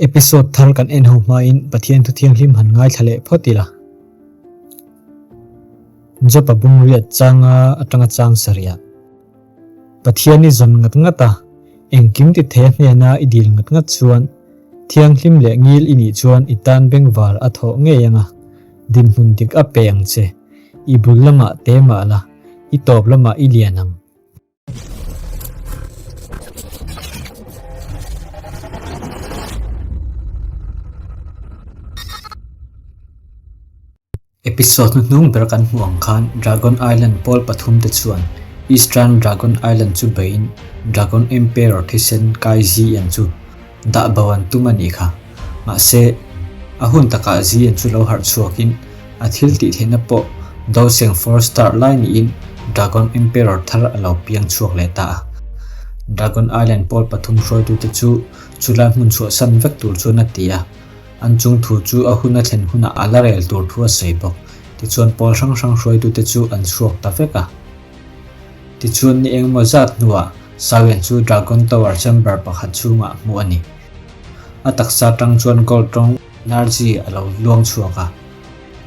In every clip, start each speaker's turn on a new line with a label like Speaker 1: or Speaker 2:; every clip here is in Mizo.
Speaker 1: Episode thar kan en ho hmain Pathian thu thianghlim han ngaithla leh phawt ila. Job-a bungriat changa atanga chang sarih ah Pathian i zawn ngat ngat a, engkim ti thei a hnena i dil ngat ngat chuan thianghlim leh ngil i nih chuan i tan bengvar a thawh ngei anga dinhmun dik a pe ang che. I bul lamah te mah la, i tawp lamah i lian ang. Episode hnuhnung ber kan hmuh ang khan Dragon Island pawl pathum te chuan Eastern Dragon Island chu beiin Dragon Emperor thisen Kai Ziyan chu dah bo an tum a nih kha. Mahse, a hun takah Ziyan chu lo harh chhuakin a thil tih theihna pawh Doseng Four Star lai niin Dragon Emperor thar a lo piang chhuak leh ta a. Dragon Island pawl pathum hruaitute chu chulai hmun chhuahsan vek tur chuan a ti a. An chung thu chu a hun a thlen hunah a la rel tur thu a sawi bawk. Tichuan pawl hrang hrang hruaitute chu an chhuak ta vek a. Tichuan ni engemaw zat hnuah Sawian chu Dragon Tower chamber pakhat chhungah hmuh a ni. A taksa tang chuan gold rawng energy a lo luang chhuak a.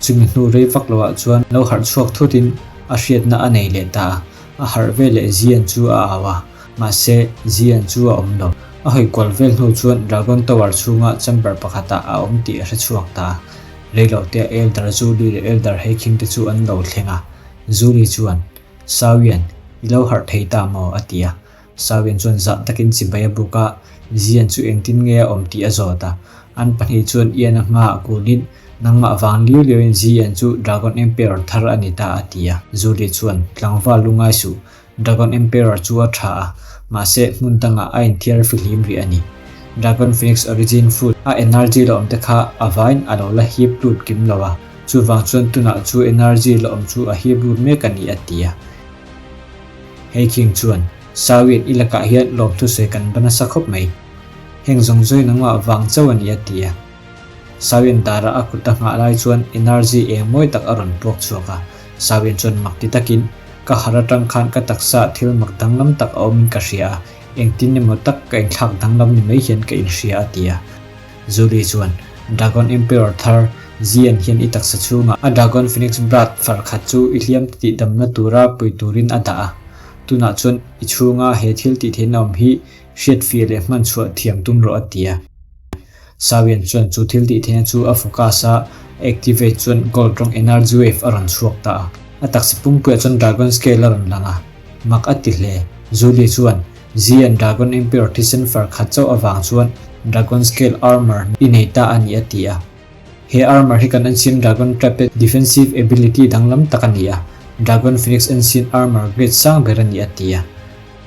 Speaker 1: Chumi hnu rei vak loah chuan lo harh chhuak thutin a hriatna a nei leh ta a. A harh veleh Zian chu a au a. Mahse, Zian chu a awm lo. A hawi kual vel hnu chuan Dragon Tower chhunga chamber pakhatah a awm tih a hre chhuak ta a. Reilotea Elder Zuli leh Elder Heikhing te chu an lo thleng a. Zuli chuan, Sawian, i lo harh thei ta maw? a ti a. Sawian chuan zah takin chibai a buk a, Zian chu engtin nge a awm tih a zawt a. An pahnih chuan Ian a hmaah kunin, Nangmah vang liu liuin Zian chu Dragon Emperor thar a ni ta a ti a. Zuli chuan, Tlangval lu ngai suh, Dragon Emperor chu a tha a, mahse hmun dangah a inthiar fihlim rih a ni. Dragon Phoenix Origin Fruit a energy la awm te kha a vain a lo la hip lut kim lo a, chuvang chuan tunah chu energy la awm chu a hip lut mek a ni a ti a. Hei King chuan, Sawiin i lakah hian lawmthusawi kan ba nasa khawp mai. Heng zawng zawi nangmah vang chauh a ni a ti a. Sawiin dara a kut a nghah lai chuan energy eng mawi tak a rawn puak chhuak a, Sawiin chuan mak ti takin, Ka har atang khan ka taksa thil mak danglam tak a awmin ka hria a, engtin emaw tak ka inthlak danglam ni mai hian ka inhria a ti a. Julie chuan, Dragon Emperor thar, Zian hian i taksa chhungah a Dragon Phoenix Blood far khat chu i hliam tih damna tura pui turin a dah a. Tunah chuan i chhunga he thil tih theihna awm hi hriatfiah leh hman chhuah thiam tum rawh a ti a. Sawian chuan chu thil tih theihna chu a focus a, a activate chuan gold rawng energy wave a rawn chhuak ta a. A taksa pumpuiah chuan dragon scale a rawn lang a, mak a ti hle. Julie chuan, Zian Dragon Emperor thisen far khat chauh avang chuan Dragon Scale Armor i nei ta a ni a ti a. He armor hi kan Ancient Dragon Trap te defensive ability danglam tak a ni a, Dragon Phoenix Ancient Armor grade sang ber a ni a ti a.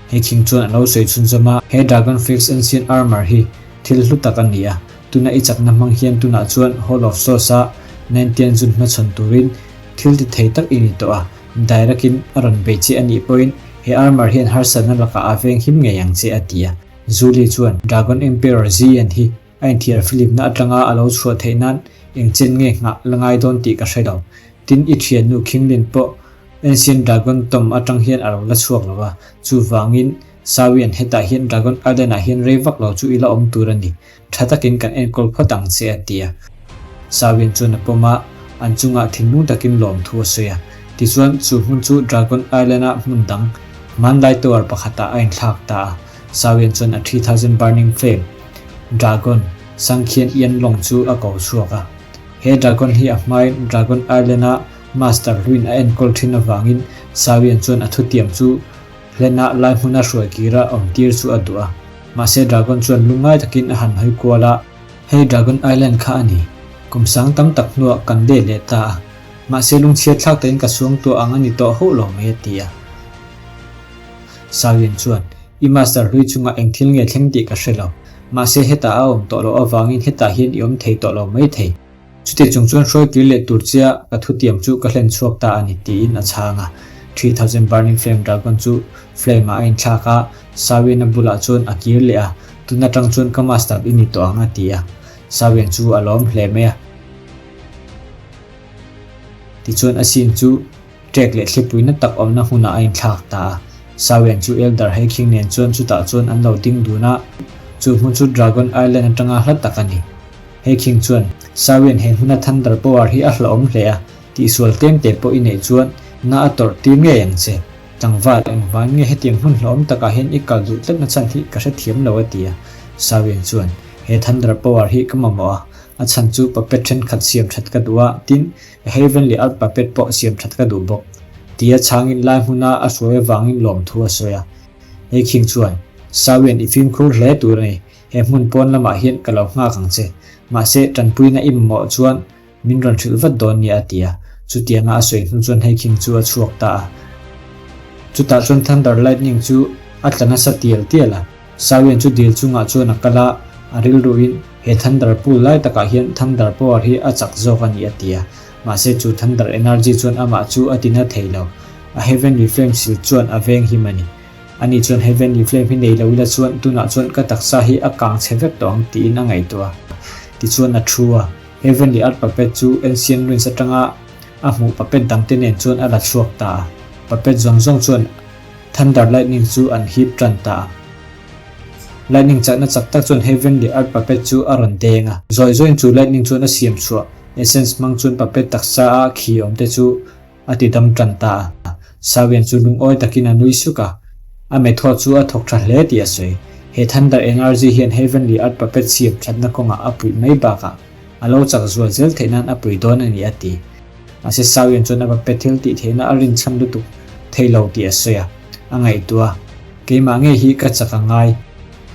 Speaker 1: He khing chuan a lo sawi chhunzawm a, he Dragon Phoenix Ancient Armor hi thil hlu tak a ni a, tuna i chakna hmang hian tunah chuan Hall of Souls a Nantian zun hmachhawn turin thil ti thei tak i ni tawh a, direct-in a rawn bei che a nih pawhin he armor hian harsatna lakah a veng him ngei ang che a ti a. Julie chuan Dragon Emperor Zian hi a inthiar filimna atanga a lo chhuah theih nan eng chen nge nghah la ngai dawn tih ka hre lo. Tin, i thiannu Khinglin pawh Ancient Dragon Tomb atang hian a lo la chhuak lo a, chuvangin Sawian hetah hian Dragon Island ah hian rei vak lo chu i la awm tur a ni, tha takin kan enkawl phawt ang che a ti a. Sawian chuan a pawm a, an chungah thinlung takin lawmthu a sawi a. Tichuan chu hmun chu Dragon Island a hmun dang, hmanlai tower pakhatah a inthlak ta a. Sawian chuan a 3000 burning flame, Dragon, Sangkhian Ian lawng chu a ko chhuak a. He Dragon hi a hmain Dragon Island a Master hluin a enkawl thin avangin Sawian chuan a thutiam chu Hlenah lai hmuna hruai kira awm tir chu a duh a. Mahse Dragon chuan lungngai takin a han hawi kual a. Hei Dragon Island kha a ni. Kum sang tam tak hnuah kan leh leh ta a. Mahse lungchhiat thlak takin ka suang tuah ang a ni tawh hauh lo mai a ti a. Sawian chuan, I master hlui chungah eng thil nge thleng tih ka hre lo. Mahse hetah a awm tawh loh avangin hetah hian i awm thei tawh lo mai thei. Chuti chung chuan hruai kir leh tur chia ka thutiam chu ka hlen chhuak ta a ni tiin a chhang a. 3000 Burning Flame Dragon chu flame ah a inthlak a, Sawian a bulah chuan a kir leh a, tun atang chuan ka master i ni tawh ang a ti a. Sawian chu a lawm hle mai a. Tichuan a scene chu Ṭek leh thlipui na tak awmna hmunah a inthlak ta a. Sawian chu Elder Heikhing nen chuan chutah chuan an lo ding dun a. Chu hmun chu Dragon Island atanga hla tak a ni. Hei khing chuan Sawian he hmuna Thunder Power hi a hlauhawm hle a, tihsual tlem te pawh i neih chuan na a tawrh tir ngei ang che. Tlangval, engvang nge hetiang hmun hlauhawm takah hian i kal duh tlatna chhan hi ka hrethiam lo a ti a. Sawian chuan, He Thunder Power hi ka mamawh a, a chhan chu puppet thenkhat siam that ka duh a, tin, ka Heavenly Earth puppet pawh siam that ka duh bawk. Tia chhangin lai hmuna a hruai avangin lawmthu a sawi a. Hei khing chuan, Sawian i fimkhur hle tur a ni, he hmun pawn lamah hian ka lo nghak ang che. Mahse, tanpuina i mamawh chuan min rawn hrilh vat dawn nia a ti a. Chutianga a sawi hnu chuan hei khing chu a chhuak ta a. Chutah chuan Thunder Lightning chu a tla nasa tial tial a. Sawian chu dil chungah chuan a kal a, a rilruin he Thunder pool lai takah hian Thunder power hi a chak zawk a ni a ti a. Mahse chu Thunder energy chuan amah chu a tina thei lo. A Heavenly Flame sil chuan a veng him a ni. Ani chuan Heavenly Flame hi nei lo ila chuan tunah chuan ka taksa hi a kang chhe vek tawh ang tiin a ngaihtuah a. Tichuan a thu a, Heavenly Earth Puppet chu Ancient Ruins atanga a hmuh puppet dangte nen chuan a la chhuak ta a. Puppet zawng zawng chuan Thunder Lightning chu an hip tan ta a. Lightning chakna chak tak chuan Heavenly Earth Puppet chu a rawn deng a. Zawi zawiin chu Lightning chuan a siam chhuah essence hmang chuan puppet taksa a khi awmte chu a ti dam tan ta a. Sawian chu lungawi takin a nui suk a, a method chu a thawk tha hle tih a sawi. He Thunder Energy hian Heavenly Earth Puppet siam thatna kawngah a puih mai bakah a lo chak zual zel theih nan a pui dawn a ni a ti. Mahse Sawian chuan a puppet thil tih theihna a rinchhan lutuk thei lo tih a sawi a, a ngaihtuah a, Keimah ngei hi ka chak a ngai.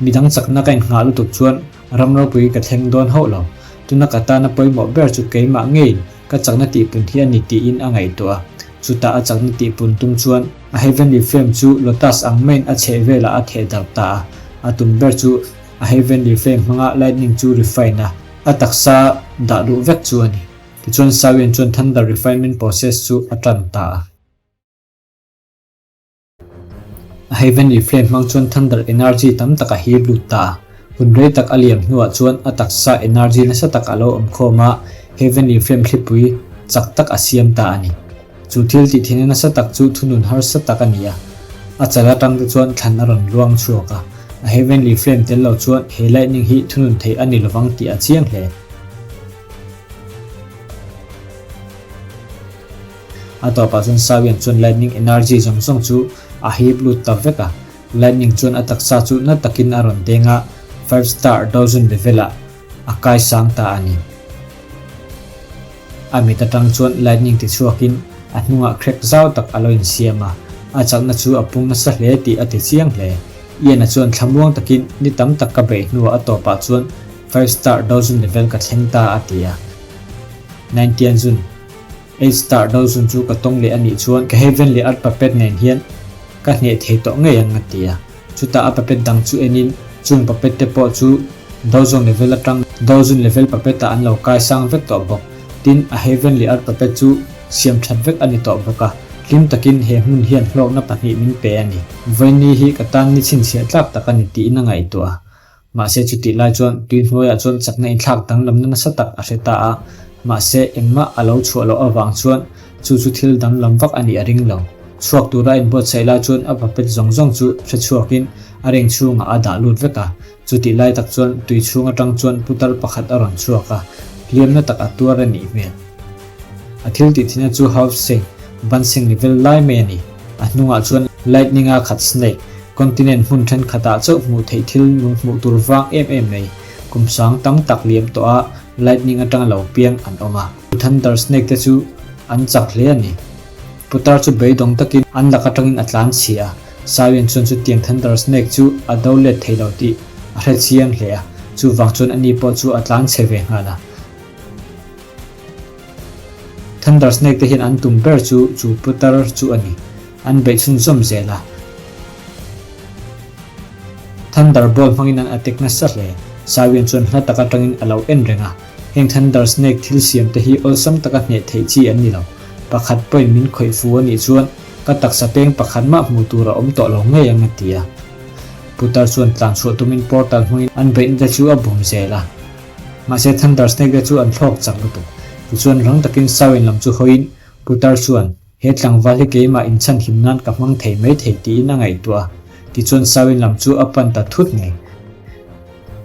Speaker 1: Midang chakna ka innghah lutuk chuan ram ropui ka thleng dawn hauh lo. Tuna ka tana pawimawh ber chu keimah ngeiin ka chakna tihpun hi a ni tiin a ngaihtuah a. Chutah a chakna tihpun tum chuan a Heavenly Flame chu Lotus ang maiin a chheh velah a theh darh ta a. A tum ber chu a Heavenly Flame hmanga lightning chu refine a, a taksa dah luh vek chu a ni. Tichuan Sawian chuan Thunder Refinement Process chu a tan ta a. A Heavenly Flame hmang chuan Thunder Energy tam tak a hip lut ta a. Hun rei tak a liam hnuah chuan a taksa energy nasa tak a lo awm khawm a, Heavenly Flame thlipui chak tak a siam ta a ni. Chu thil tih thina nasa tak chu thunun harsa tak a ni a. A chal atang te chuan thlan a rawn luang chhuak a. A Heavenly Flame tel lo chuan he lightning hi thunun theih a ni lovang tih a chiang hle. A tawpah chuan Sawian chuan lightning energy zawng zawng chu a hip lut ta vek a. Lightning chuan a taksa chu na takin a rawn deng a, five star dozen level ah a kai sang ta a ni. A mit atang chuan lightning ti chhuakin a hnungah crack zau tak a lo insiam a, a chakna chu a pung nasa hle tih a ti chiang hle. Ian-a chuan thlamuang takin ni tam tak ka beih hnuah a tawpah chuan five star dozen level ka thleng ta a ti a. Ninetian zun. Eight star do zun chu ka tawng leh a nih chuan ka Heaven leh Earth puppet nen hian ka hneh thei tawh ngei ang a ti a. Chutah a puppet dang chu enin chung puppet te pawh chu dozong level atang dozun level puppet ah an lo kai sang vek tawh bawk. Tin, a Heaven leh Earth puppet chu siam that vek a ni tawh bawk a. Hlim takin he hmun hian hlawkna pahnih min pe a ni. Vawiini hi ka tan ni chhinchhiah tlak tak a ni tiin a ngaihtuah a. Mahse chutih lai chuan tui hnuaiah chuan chakna inthlak danglamna nasa tak a hre ta a, mahse engmah a lo chhuah loh avang chuan chu chu thil danglam vak a nih a ring lo. Chhuak tura a inbuatsaih lai chuan a puppet zawng zawng chu hre chhuakin a ring chhungah a dah lut vek a. Chutih lai tak chuan tui chhung atang chuan putar pakhat a rawn chhuak a, hliamna tak a tuar a nih hmel. A thil tih thina chu Half Sing, Ban Sing level lai mai a ni. A hnungah chuan Lightning-a khat snake, Continent hmun thenkhatah chauh hmuh theih thil nung hmuh tur vang em em mai, kum sang tam tak liam tawh a lightning atanga lo piang an awm a. Thunder snake te chu an chak hle a ni. Putar chu beidawng takin an lak atangin a tlan chhia a, Sawian chuan chutiang thunder snake chu a do let thei lo tih a hre chiang hle a, chuvang chuan ani pawh chu a tlan chhe ve nghal a. Thunder snake te hian an tum ber chu chu putar chu a ni. An beih chhunzawm zel a. Thunder bolt hmangin an attack nasa hle. Sawian chuan hla tak atangin a lo en reng a. Heng Thunder Snake thil siam te hi awlsam taka hneh theih chi an ni lo. Pakhat pawhin min khawih fu a nih chuan ka taksa peng pakhat mah hmuh tur a awm tawh lo ngei ang a ti a. Putar chuan tlan chhuah tumin portal hmangin an beihna te chu a bum zel a. Mahse Thunder Snake te chu an thlawk chak lutuk. Tichuan rang takin Sawian lam chu hawiin Putar chuan He tlangval hi keimah inchhanhim nan ka hmang thei mai thei tiin a ngaihtuah a, tichuan Sawin lam chu a pan ta thut mai.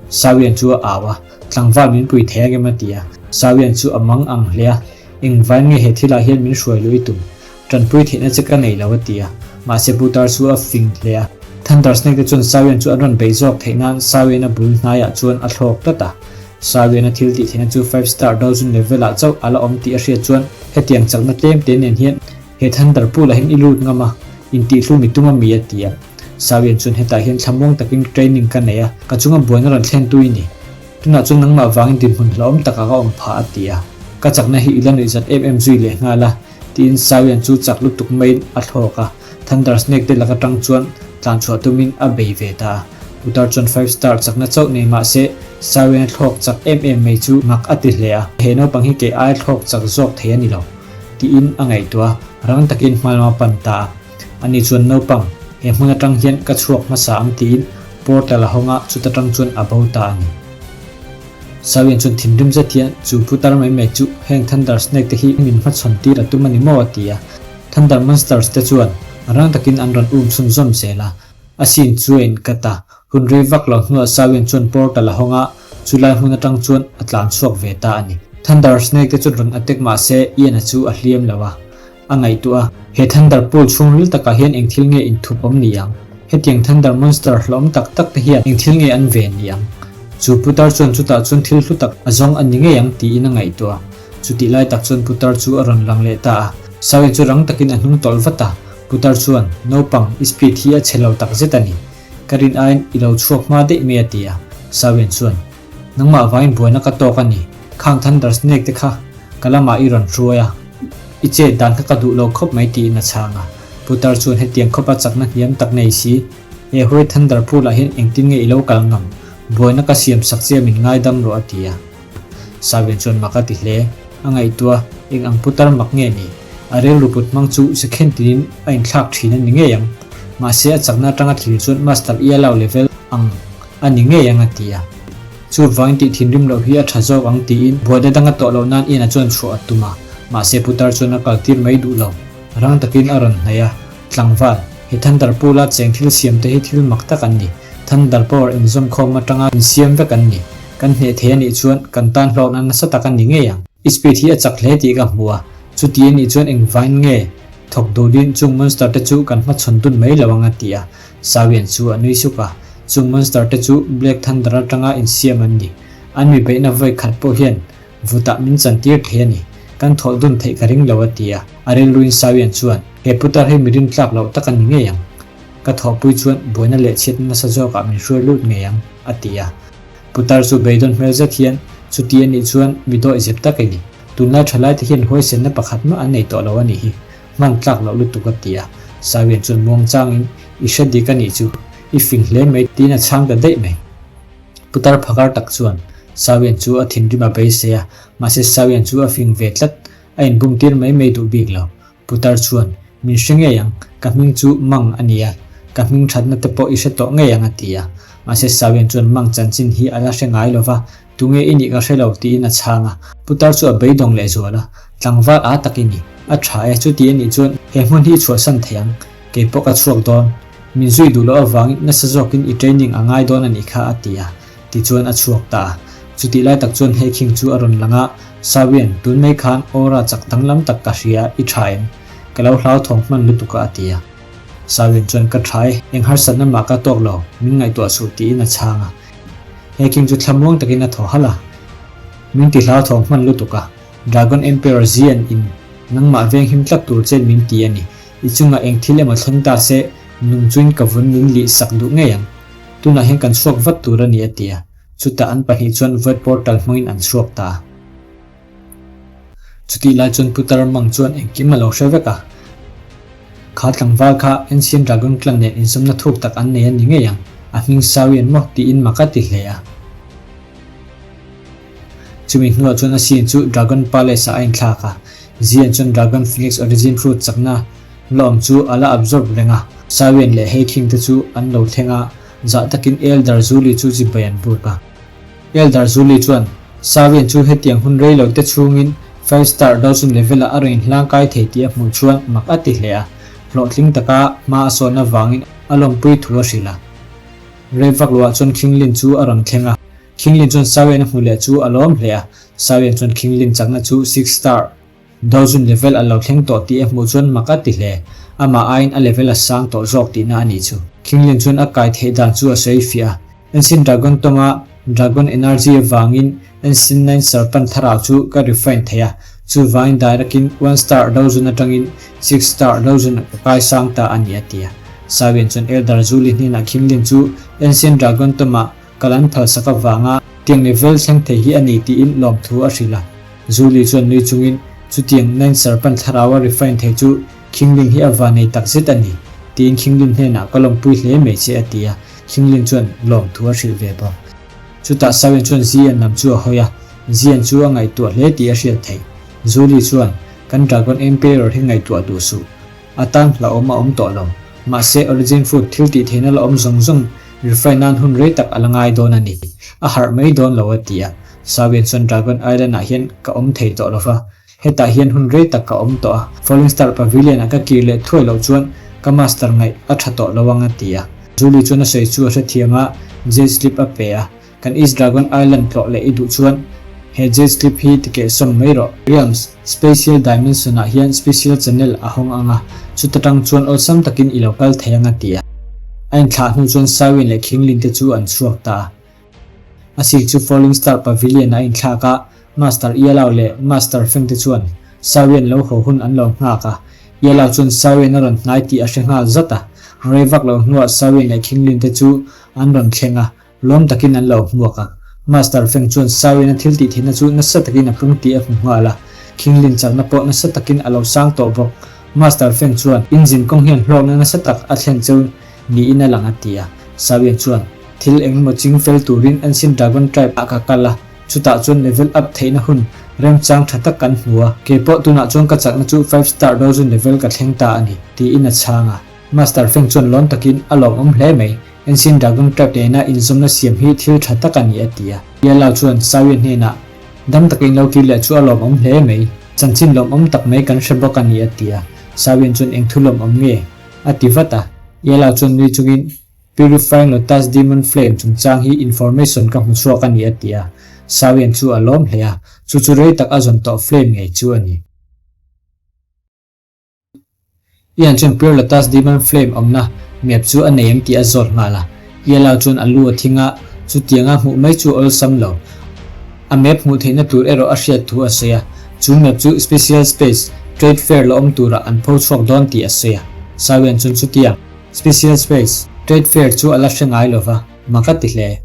Speaker 1: Sawian chu a au a, Tlangval min pui thei angem a ti a. Sawian chu a mang ang hle a, Engvain nge he thilah hian min hruai luh i tum? Tanpui theihna che ka nei lo a ti a. Mahse Putar chu a fing hle a. Thunder Snake te chuan Sawian chu an rawn beih zawk theih nan Sawian a bul hnaiah chuan a thlawk tlat a. Sawian a thil tih theihna chu Five Star Doujun level ah chauh a la awm tih a hriat chuan hetiang chakna tlem te nen hian he Thunder Pool ah hian i lut ngam a, intihhlum i tum a mi a ti a. Sawian chuan hetah hian thlamuang takin training ka nei a, ka chunga buaina rawn thlen tu i ni. Tunah chuan nangmah vangin dinhmun hlauhawm takah ka awm phah a ti a. Ka chakna hi i la nuihzat em em zui leh nghal a. Tiin Sawian chu chak lutuk maiin a thlawk a, Thunder Snake te lak atang chuan tlan chhuah tumin a bei ve ta a. Putar chuan Five Star chakna chauh nei mah se Sawian a thlawk chak em em mai chu mak a ti hle a, he naupang hi kei aia thlawk chak zawk thei a ni lo, tiin a ngaihtuah a, rang takin hmalma pan ta a. Ani chuan naupang, he hmun atang hian ka chhuak hmasa ang tiin portal a hawng a, chuta tang chuan a bo ta a ni. Sawian chuan thinrim zet hian, Chu putar mai mai chu heng Thunder Snake te hi min hmachhawn tir a tum a ni maw? a ti a. Thunder Monsters te chuan rang takin an rawn um chhunzawm zel a. A scene chu a inkat a, hun rei vak lo hnuah Sawian chuan portal a hawng a, chulai hmun atang chuan a tlan chhuak ve ta a ni. Thunder Snake te chuan rawn attack mah se Ian-a chu a hliam lo a. A ngaihtuah a, he Thunder Pool chhungril takah hian eng thil nge inthup awm ni ang? Hetiang Thunder Monster hlawm tak tak te hian eng thil nge an ven ni ang? Chu putar chuan chutah chuan thil hlu tak a zawng a ni ngei ang tiin a ngaihtuah a. Chutih lai tak chuan putar chu a rawn lang leh ta a. Sawi chu rang takin a hnung tawlh vat a. Putar chuan, Naupang, i speed hi a chhe lo tak zet a ni. Ka rin aiin i lo chhuak hma daih mai a ti a. Sawian chuan, Nangmah vangin buaina ka tawk a ni. Khang Thunder Snake te kha ka lamah i rawn hruai a, i chet dan kha ka duh lo khawp mai tiin a chhang a. Putar chuan hetiang khawpa chakna hniam tak nei si, he huai Thunder Pool ah hian engtin nge i lo kal ngam? Buaina ka siam sak che a min ngaidam rawh a ti a. Sawian chuan mak a ti hle. A ngaihtuah, eng ang putar mak nge ni? A rilru put hmang chu second tinin a inthlak thin a ni ngei ang. Mahse a chakna atanga thlir chuan Master Ialao level ang a ni ngei ang a ti a. Chuvangin tih thinrim loh hi a tha zawk ang tiin buaina danga tawh loh nan Ian-a chuan chhuah a tum a, mahse putar chuan a kal tir mai duh lo. Rang takin a rawn hnaih a, Tlangval, he Thunder Pool-a cheng thil siam te hi thil mak tak an ni. Thunder Power inzawmkhawm atanga insiam vek an ni. Kan hneh thei a nih chuan kan tan hlawkna nasa tak a ni ngei ang. I speed hi a chak hle tih ka hmu a, chuti a nih chuan engvain nge thawk duhin chung monster te chu kan hmachhawn dun mai lo ang a ti a. Sawian chu a nui suk a, chung monster te chu Black Thunder atanga insiam an ni. An mi beihna vawi khat pawh hian vutah min chantir thei a ni. Kan thawh dun theih ka ring lo a ti a. A rilruin Sawian chuan, He putar hi mi rintlak loh tak a ni ngei ang. Ka thawhpui chuan buaina leh chhiatna nasa zawkah min hruai lut ngei ang, a ti a. Putar chu beidawn hmel zet hian, Chuti a nih chuan mi dawih zep tak i ni. Tunlai thalai te hian huaisenna pakhat mah an nei tawh lo a nih hi. Hman tlak loh lutuk a ti a. Sawian chuan muang changin, I hre dik a nih chu, i fing hle mai tiin a chhang ta daih mai. Putar phakar tak chuan Sawian chu a thinrim a beisei a, mahse Sawian chu a fing ve tlat, a inbum tir mai mai duh bik lo. Putar chuan, Min hre ngei ang, ka hming chu Mang a ni a, ka hming thatna te pawh i hre tawh ngei ang a ti a. Mahse Sawian chuan Mang chanchin hi a la hre ngai lo va, Tunge i nih ka hre lo tiin a chhang a. Putar chu a beidawng leh zual a, Tlangval aa tak i ni. A tha e, chuti a nih chuan he hmun hi i chhuahsan thei ang. Kei pawh ka chhuak dawn. Min zui duh loh avangin nasa zawkin i training a ngai dawn a nih kha a ti a. Tichuan a chhuak ta a. Chutih lai tak chuan he khing chu a rawn lang a, Sawian, tun mai khan aura chak danglam tak ka hria, i tha em? Ka lo hlauthawng hman lutuk a a ti a. Sawian chuan ka tha e, eng harsatna mah ka tawk lo, min ngaihtuah suh tiin a chhang a. He king chu thlamuang takin a thaw halh a. Min ti hlauthawng hman lutuk a, Dragon Emperor Zian in nangmah veng him tlat tur chen min ti a ni. I chungah eng thil emaw thleng ta se, nung chuin ka vun min lih sak duh ngei ang. Tunah hian kan chhuak vat tur a ni a ti a. Chutah an pahnih chuan Void Portal hmangin an chhuak ta a. Chutih lai chuan Putar Mang chuan engkim a lo hre vek a. Kha tlangval kha Ancient Dragon Clan nen inzawmna thuk tak an nei a ni ngei ang, a hming Sawi an maw tiin mak a ti hle a. Chumi hnuah chuan a sin chu Dragon Palace ah a inthlak a, Zian chuan Dragon Phoenix Origin Fruit chakna lawm chu a la absorb reng a. Sawian leh Hei King te chu an lo thleng a, zah takin Elder Zuli chu chibai an buk a. Elder Zuli chuan, Sawian chu hetiang hun rei lo te chhungin Five Star Dawson level ah a rawn inhlang kai thei tih a hmuh chuan mak a ti hle a, hlawhtling taka hma a sawn avangin a lawmpui thu a hrilh a. Rei vak luah chuan Khinglin chu a rawn thleng a. Khinglin chuan Sawian a hmu leh chu a lawm hle a, Sawian chuan Khinglin chakna chu six star Dozun level a lo thleng tawh tih a hmuh chuan mak a ti hle. Amah aiin a level a sang tawh zawk tihna a nih chu. Khinglin chuan a kai theih dan chu a sawi fiah a. Ensin Dragon tawnga Dragon Energy avangin Ensin Nine Serpent thlarau chu ka refine thei a, chuvangin direct in one star dozun atangin six star dozun ka kai sang ta a ni a ti a. Sawian chuan Elder Zuli hnenah Khinglin chu Ensin Dragon tawmah Kal an phalsak avanga tiang level thleng thei hi a ni tiin lawmthu a hrilh a. Julie chuan nui chungin, Chutiang Nine Serpent thlaraua refine thei chu Khinglin hi a vanei tak zet a ni, tiin Khinglin hnenah ka lawmpui hle mai che a ti a. Khinglin chuan lawmthu a hrilh ve bawk. Chutah Sawian chuan Zian lam chu a hawi a, Zian chu a ngaihtuah hle tih a hriat theih. Julie chuan, Kan Dragon Emperor hi ngaihtuah duh suh. A tan hlauhawm a awm tawh lo. Mahse, Origin Food thil tih theihna la awm zawng zawng refine nan hun rei tak a la ngai dawn a ni. A harh mai dawn lo a ti a. Sawian chuan Dragon Island ah hian ka awm thei tawh lo va, hetah hian hun rei tak ka awm tawh a, Falling Star Pavilion ah ka kir leh thuai loh chuan ka master ngaih a tha tawh lo ang a ti a. Julie chuan a sawi chu a hrethiam a, Jade Slip a pe a. Kan East Dragon Island tlawh leh i duh chuan he Jade Slip hi tikeh sawm mai rawh. Realms, Spatial Dimension ah hian Special Channel a hawng ang a, chuta tang chuan awlsam takin i lo kal thei ang a ti a. A inthlah hnu chuan Saiwin leh Khinglin te chu an chhuak ta a. A sir chu Falling Star Pavilion a inthlak a, Master Yellow leh Master Feng te chuan Saiwin lo haw hun an lo nghak a. Yellow chuan Saiwin a rawn hnai tih a hre nghal zat a. Rei vak lo hnuah Saiwin leh Khinglin te chu an rawn thleng a, Lawm takin an lo hmuak a. Master Feng chuan Sawin a thil tih theihna chu nasa takin a pung tih a hmu nghal a. Khinglin chakna pawh nasa takin a lo sang tawh bawk. Master Feng chuan, Engine kawng hian hlawkna nasa tak a thlen cheu niin a lang a ti a. Sawin chuan, Thil engemaw ching fel turin Ancient Dragon Tribe ah ka kal a, chutah chuan level up theihna hun remchang tha tak kan hmu a. Keipawh tunah chuan ka chakna chu five star dozen level ka thleng ta a ni, tiin a chhang a. Master Feng chuan lawm takin a lawmawm hle mai. Ancient Dragon Tribe nena inzawmna siam hi thil tha tak a ni a ti a. Yellow chuan Sawi hnenah, Dam taka in lo kir leh chu a lawmawm hle mai. Chanchin lawmawm tak mai kan hre bawk a ni a ti a. Sawian chuan eng thu lawmawm nge? a ti vat a. Yellow chuan nui chungin, Purifying Lotus Demon Flame chungchang hi information ka hmu chhuak a ni a ti a. Sawian chu a lawm hle a, chu chu rei tak a zawn tawh flame ngei chu a ni. Ian chuan Pure Lotus Demon Flame awmna map chu a nei em tih a zawt nghal a. Yellow chuan a lu a thing a, chutianga hmuh mai chu awlsam lo. A map hmuh theihna tur erawh a hriat thu a sawi a, chu map chu Special Space Trade Fair la awm turah an pho chhuak dawn tih a sawi a. Sawian chuan chutiang Special Space Trade Fair chu a la hre ngai lo va, mak a ti hle.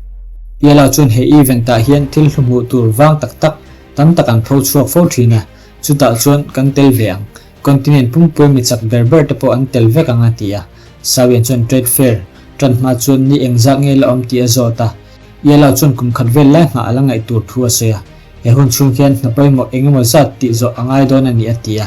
Speaker 1: Yellow chuan he event ah hian thil hlu hmuh tur vang tak tak tam tak an pho chhuak fo thin a, chutah chuan kan tel ve ang. Continent pumpuia mi chak ber ber te pawh an tel vek ang a ti a. Sawian chuan Trade Fair tan hma chuan ni engzat nge la awm tih a zawt a. Yellow chuan kum khat vel lai nghah a la ngaih tur thu a sawi a. He hun chhung hian hna pawimawh eng emaw zat tih zawh a ngai dawn a ni a ti a.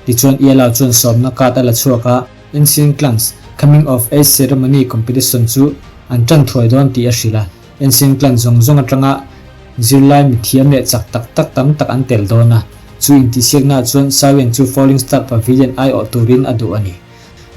Speaker 1: Tichuan Yellow chuan sawmna card a la chhuak a. Ancient Clans Coming of Age Ceremony Competition chu an tan thuai dawn tih a hrilh a. Ancient Clan zawng zawng atanga zirlai mithiam leh chak tak tak tam tak an tel dawn a, chu intihsiaknaah chuan Sawian chu Falling Star Pavilion aiawh turin a duh a ni.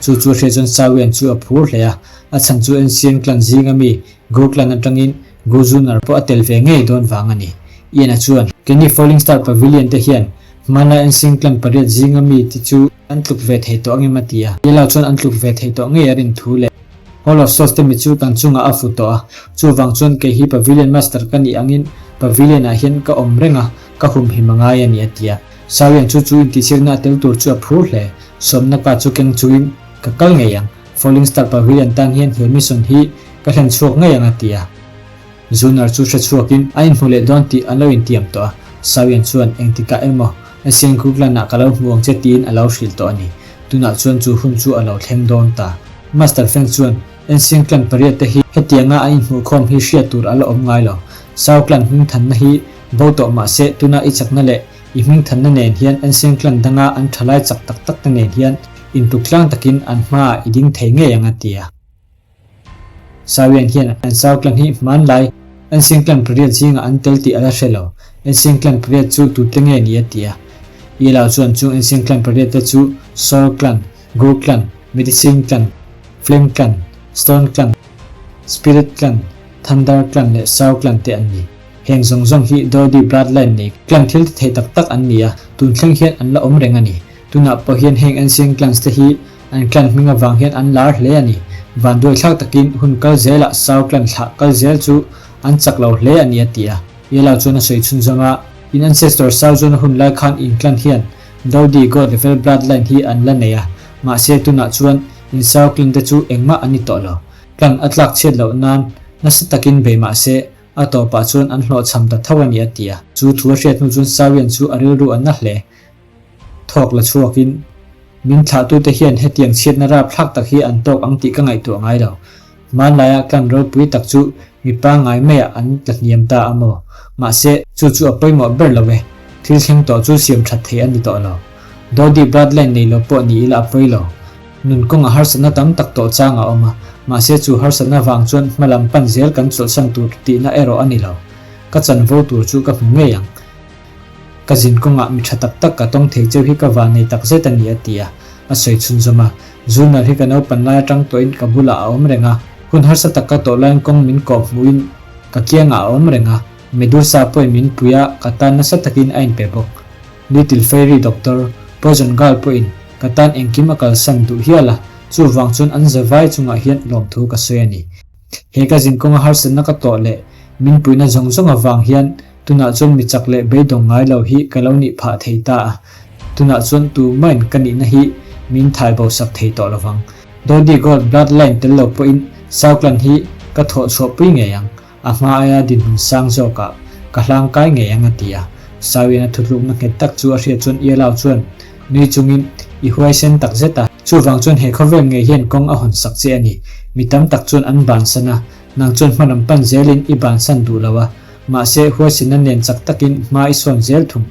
Speaker 1: Chu chu a hriat chuan Sawian chu a phur hle a, a chhan chu Ancient Clan zinga mi Gu Clan atangin Gu Zunar pawh a tel ve ngei dawn vang a ni. Ian-a chuan, Keini Falling Star Pavilion te hian hmanlai Ancient Clan pariat zinga mi te chu an tluk ve thei tawh angem a ti a, Yellow chuan an tluk ve thei tawh ngei a rin thu leh. Hall of Swords te mi chu kan chungah a fu tawh a, chuvang chuan kei hi Pavilion Master ka nih angin Pavilion ah hian ka awm reng a, ka humhim a ngai a ni a ti a. Sawian chu chu intihsiakna a tel tur chu a phur hle, sawmna ka chu keng chungin ka kal ngei ang, Falling Star Pavilion tan hian he mission hi ka hlen chhuak ngei ang a ti a. Zunar chu hre chhuakin a inhmu leh dawn tih an lo intiam tawh a, Sawian chuan engtikah emaw Asian Kirkland ah ka lo hmu ang che tiin a lo hrilh tawh a ni. Tunah chuan chu hun chu a lo thleng dawn ta. Master Feng chuan, Ancient Clan pariat te hi hetianga an inhmuhkhawm hi hriat tur a la awm ngai lo. Sao Clan hmingthanna hi bo tawh mah se tuna i chakna leh i hmingthanna nen hian Ancient Clan danga an thalai chak tak tak te nen hian intuk tlang takin an hmaah i ding thei ngei ang a ti a. Sawian hian an Sao Clan hi hmanlai Ancient Clan pariat zingah an tel tih a la hre lo. Ancient Clan pariat chu tute nge ni a ti a. Yellow chuan chung Ancient Clan pariat te chu Soul Clan, Gu Clan, Medicine Clan, Flame Clan, Stone Clan, Spirit Clan, Thunder Clan leh Sao Clan te an ni. Heng zawng zawng hi Dodi bloodline nei clan thil ti thei tak tak an ni a, tun thleng hian an la awm reng a ni. Tunah pawh hian heng ancient clans te hi an clan hming avang hian an lar hle a ni. Vanduaithlak takin hun kal zelah Sao clan thlah kal zel chu an chak lo hle a ni a ti a. Yellow chuan a sawi chhunzawm a, In ancestor Sao chuan a hun lai khan in clan hian Dodi god level bloodline hi an la nei a, mahse tunah chuan in Sao clan te chu engmah an ni tawh lo. Clan a tlak chhiat loh nan nasa takin bei mahse a tawpah chuan an hlawhchham ta tho a ni a ti a. Chu thu a hriat hnu chuan Sawian chu a rilru a na hle. Thawk la chhuakin, Min thlahtute hian hetiang chhiatna rapthlak tak hi an tawk ang tih ka ngaihtuah ngai lo. Hmanlaia clan ropui tak chu mi pangngai maiah an tla hniam ta a maw? Mahse, chu chu a pawimawh ber lo e. Thil thleng tawh chu siam that thei a ni tawh lo. Dodi bloodline nei lo pawh ni ila a pawi lo. Nun kawnga harsatna tam tak tawh chang a awm a, mahse chu harsatna vang chuan hma lam pan zel kan chawlhsan tur tihna erawh a ni lo. Ka chanvo tur chu ka hmu ngei ang. Ka zin kawngah mi tha tak tak ka tawng thei cheu hi ka van nei tak zet a ni a ti a, a sawi chhunzawm a. Zunal hi ka naupan lai atang tawhin ka bulah a awm reng a, hun harsa tak ka tawh laiin kawng min kawh hmuhin ka kiangah a awm reng a, Medusa pawhin min pui a, ka tan nasa takin a inpe bawk. Little Fairy Doctor, Poison Girl pawhin ka tan engkim a kalsan duh hial a, chuvang chuan an zavai chungah hian lawmthu ka sawi a ni. He ka zinkawnga harsatna ka tawh leh min puihna zawng zawng avang hian tunah chuan mi chak leh beidawng ngai lo hi ka lo nih phah thei ta a, tunah chuan tumahin ka nihna hi min thai bo sak thei tawh lovang. Dodi Gold Bloodline tel lo pawhin Southland hi ka thawh chhuah pui ngei ang. A hma aia dinhmun sang zawkah ka hlang kai ngei ang a ti a. Sawian a thutlukna nghet tak chu a hriat chuan Ialao chuan nui chungin i huaisen tak zet a. Chuvang chuan he khawvel ngei hian kawng a hawn sak che a ni. Mi tam tak chuan an bansan a, nang chuan hma lam pan zelin i bansan duh lo a. Mahse, huaisenna nen chak takin hma i sawn zel thung.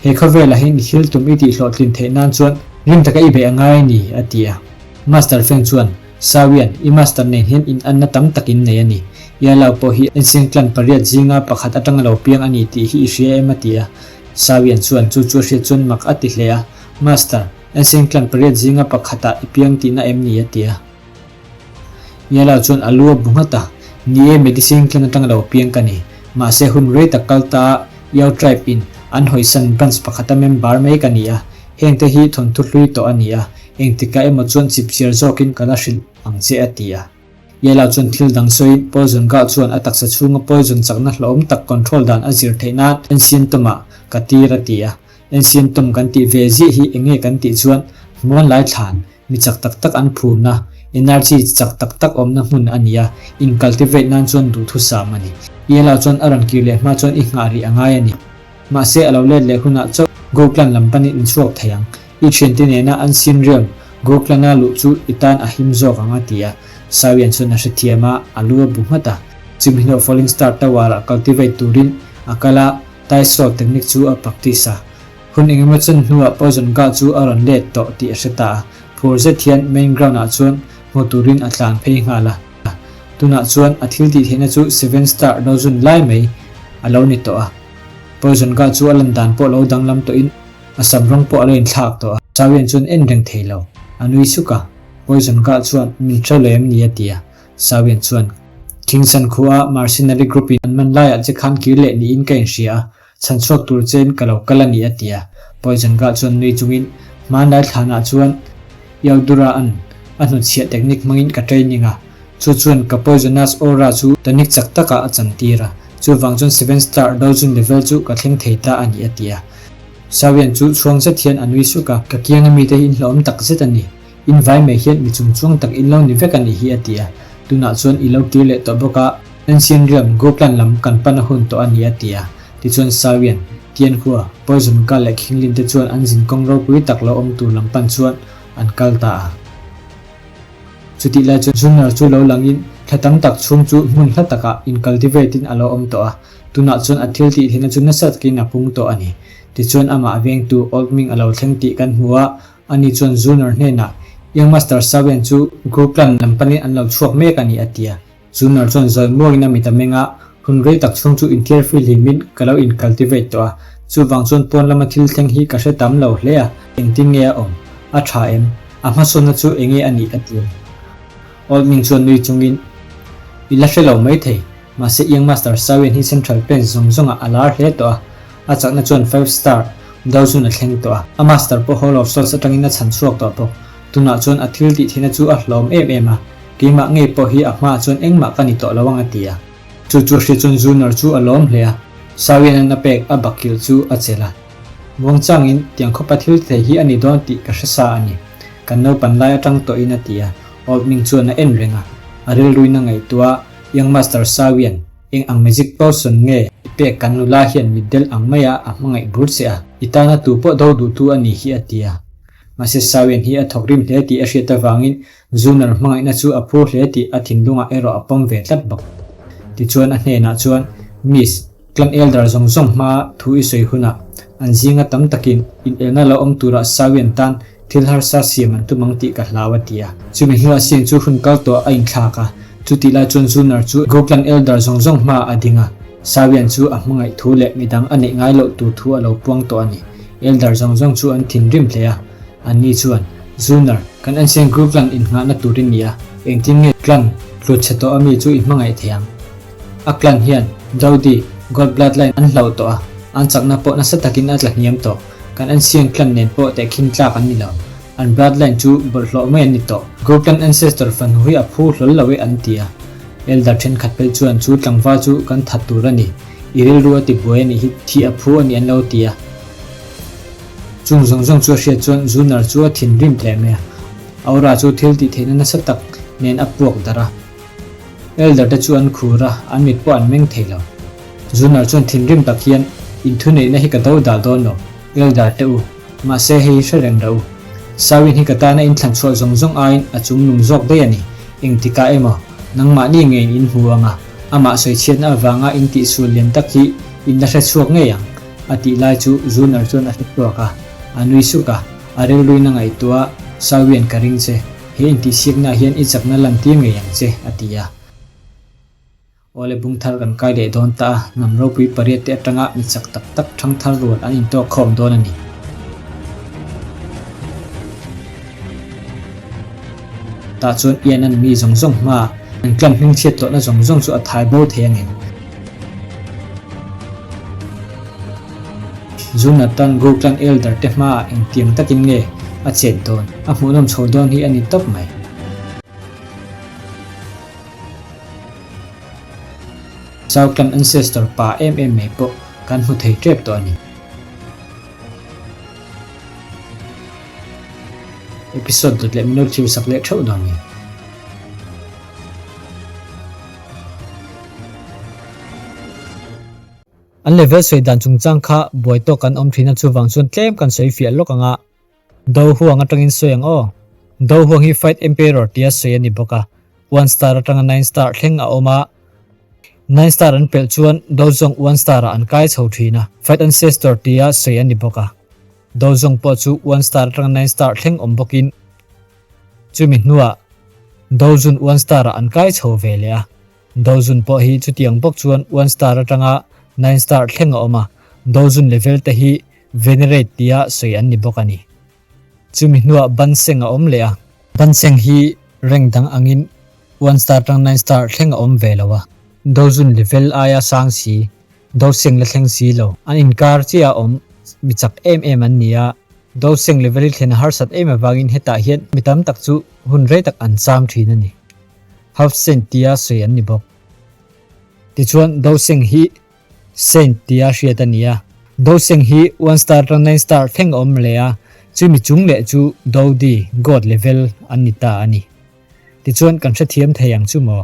Speaker 1: He khawvelah hian i thil tum i tihhlawhtlin theih nan chuan rim taka i beih a ngai a ni, a ti a. Master Feng chuan, Sawian, i master nen hian in anna tam tak in nei a ni. Ialao pawh hi Ancient Clan pariat zinga pakhat atanga lo piang a ni tih hi i hria em? a ti a. Sawian chuan chu chu a hriat chuan mak a ti hle a, Master, Ancient Clan pariat zinga pakhatah i piang tihna em ni? a ti a. Ialao chuan a lu a bu nghat a, Ni e, Medicine Clan atanga lo piang ka ni. Mahse hun rei tak kal ta a, Yao Tribe in an hawisan branch pakhata member mai ka ni a, hengte hi thawnthu hlui tawh a ni a, Engtikah emaw chuan chipchiar zawkin ka la hrilh ang che a ti a. Yellow chuan thil dang sawiin Poison Gao chuan a taksa chhunga poison chakna hlauhawm tak control dan a zir theih nan Ancient Tomb-ah ka tir a ti a. Ancient Tomb kan tih ve ziah hi eng nge kan tih chuan hmuanlai thlan mi chak tak tak an phurna, energy chak tak tak awmna hmun a ni a, in cultivate nan chuan duhthusam a ni. Yellow chuan a rawn kir leh hma chuan i nghah rih a ngai a ni. Mahse a lo let leh hunah chauh Go Clan lam panin in chhuak thei ang. I thiante nena an sin riam Goklana luh chu i tan a him zawk ang a ti a. Sawian chuan a hrethiam a, a lu a bu nghat a. Chimhinoh Falling Star Tower-ah cultivate turin a kal a, Tai Soul technique chu a practice a. Hun engemaw chen hnuah Poison Gah chu a rawn let tawh tih a hre ta a. Phur zet hian main ground-ah chuan hmu turin a tlan phei nghal a. Tunah chuan a thil tih theihna chu Seven Star Dozun lai mai a lo ni tawh a. Poison Gah chu a lan dan pawh lo danglam tawhin A sam rawng pawh a lo inthlak tawh a. Sawian chuan en reng thei lo. A nui suk a. Poison Gah chuan min hre lo em ni a ti a. Sawian chuan Kingsan khua Mercenary Group in an man laiah che khan kir leh niin ka inhria a, chhan chhuak tur chein ka lo kal a ni a ti a. Poison Gah chuan nui chungin hmanlai thlanah chuan Yaudura an a hnutchhiah technique hmangin ka training a. Chu chuan ka poisonous aura chu tonic chak takah a chantir a. Chuvang chuan Seven Star Dojun level chu ka thleng thei ta a ni a ti a. Sawian chu chhuang zet hian a nui suk a, Ka kianga mite hi in hlauhawm tak zet a ni. In vai mai hian mi chung chuang tak in lo ni vek a nih hi a ti a. Tunah chuan i lo kir leh tawh bawk a, Ancient Realm, Goklan lam kan pan a hun tawh a ni a ti a. Tichuan Sawian, Tianhua, Poison Kal leh Khinglin te chuan an zin kawng ropui tak lo awm tur lam pan chuan an kal ta a. Chutih lai chuan Junior chu lo langin thla tam tak chhung chu hmun hla takah in cultivate in a lo awm tawh a. Tunah chuan a thil tih theihna chu nasa takin a pung tawh a ni. Tichuan amah vengtu Old Ming a lo thleng tih kan hmu a, ani chuan Junior hnenah, Young Master Sawian chu Group Clan lam panin an lo chhuak mek a ni a ti a. Junior chuan zawi muangin a mit a meng a, Hun rei tak chhung chu inthiar fihlimin ka lo in cultivate tawh a, chuvang chuan pawn lama thil thleng hi ka hre tam lo hle a, engtin nge a awm? A tha em? A hmasawnna chu enge a nih? a ti a. Old Ming chuan nui chungin, I la hre lo maithei. Mahse Young Master Sawian hi Central Plains zawng zawngah a lar hle tawh a, a chakna chuan Five Star Dozun a thleng tawh a, a Master pawh Hall of Souls atangin a chhan chhuak tawh bawk. Tunah chuan a thil tih theihna chu a hlawm em em a, keimah ngei pawh hi a hmaah chuan engmah ka ni tawh lo ang a ti a. Chu chu hria chuan Junior chu a lawm hle a, Sawian a na pek a bakkilh chu a chelh a. Muangchangin tiang khawpa thil thei hi a ni dawn tih ka hre sa a ni. Kan naupan lai atang tawhin a ti a, Old Ming chuan a en reng a, a rilruin a ngaihtuah a, Young Master Sawian, eng ang magic potion nge i pek kan nula hian mitdel ang maia a hmangaih bur che a, i tana tu pawh do duhtu a ni hi a ti a. Mahse Sawian hi a thawk rim hle tih a hriat avangin Zunar hmangaihna chu a phur hle tih a thinlungah erawh a pawm ve tlat bawk. Tichuan a hnenah chuan, Miss, Clan Elder zawng zawng hmaa thu i sawi hunah an zinga tam takin inelna lo awm turah Sawian tan thil harsa siam an tum ang tih ka hlau a ti a. Chumi hnuah Sian chu hun kal tawh a inthlak a, chutih lai chuan Zunar chu Go Clan Elder zawng zawng hmaah a ding a, Sawian chu a hmangaih thu leh midang a neih ngai loh tur thu a lo puang tawh a ni. Elder zawng zawng chu an thinrim hle a, anni chuan, Zunar, kan Ancient Group Clan innghahna tur i ni a, engtin nge Clan tlut chhe tawh ami chu i hmangaih thei ang? A clan hian Daudi, God Bloodline an hlauh tawh a, an chakna pawh nasa takin a tla hniam tawh. Kan Ancient clan nen pawh tehkhin tlak an ni lo. An bloodline chu bawlhhlawh mai an ni tawh. Go clan ancestor fanu hi a phu hlawl lo e an ti a. Elder thenkhat phei chuan chu tlangval chu kan that tur a ni. I rilru a ti buai a nih hi thih a phu a ni an lo ti a. Chung zawng zawng chu a hriat chuan Zunar chu a thinrim hle mai a. Aura chu thil tih theihna nasa tak nen a puak darh a. Elder te chu an khur a, an mit pawh an meng thei lo. Zunar chuan thinrim tak hian, Inthuneihna hi ka do dah dawn lo, Elder te u. Mahse hei hi hre reng rah u. Sawin hi ka tana inthlan chhuah zawng zawng aiin a chungnung zawk daih a ni. Engtikah emaw, nangmahni ngeiin in hmu ang a, amah sawichhiatna avanga in tihsual lian tak hi in la hre chhuak ngei ang, a tih lai chu Zunar chuan a hre chhuak a, a nui suk a, a rilruin a ngaihtuah a, Sawian ka ring che. He intihsiaknaah hian i chakna lantir ngei ang che, a ti a. Awle bung thar kan kai leh dawn ta a, hnam ropui pariat te atanga mi chak tak tak thang thar rual an intawk khawm dawn a ni. Tah chuan Ian an mi zawng zawng hmaah an clan hmingchhiat tawhna zawng zawng chu a thai bo thei ang em? Jonathan Go Clan Elder te hmaah engtiang takin nge a chet dawn? A hmuhnawm chho dawn hi a ni tawp mai. Chau Clan Ancestor pa em em mai pawh kan hmu thei tep tawh a ni. Episode dawt leh minute thlir sak leh theuh dawn ni. An level sawi dan chungchang kha buai tawk kan awm thin a chuvang chuan tlem kan sawi fiah lawk ang a. Do huang atangin sawi ang aw. Do huang hi Fight Emperor tia sawi a ni bawk a, one star atanga nine star thleng a awm a. Nine star an pelh chuan Do zawng one star ah an kai chho thin a, Fight Ancestor tia sawi a ni bawk a. Do zawng pawh chu one star atanga nine star thleng awm bawkin chumi hnuah Do zun one star ah an kai chho ve leh a. Dozun pawh hi chutiang bawk chuan one star atanga nine star thleng a awm a, Dozun level te hi Venerate tia sawi an ni bawk a ni. Chumi hnuah Banseng a awm leh a. Banseng hi rank dang angin one star atang nine star thleng a awm ve lo a, Dozun level aia sang si, Doseng la thleng si lo, an inkar chiah a awm mi chak em em an ni a, Doseng level hi thlen a harsat em avangin hetah hian mi tam tak chu hun rei tak an cham thin a ni. Half Saint tia sawi an ni bawk. Tichuan Doseng hi Saint tia hriat a ni a. Doseng hi one star atang nine star thleng a awm leh a, chumi chung leh chu Dodi, God level, an ni ta a ni. Tichuan kan hrethiam thei ang chu maw?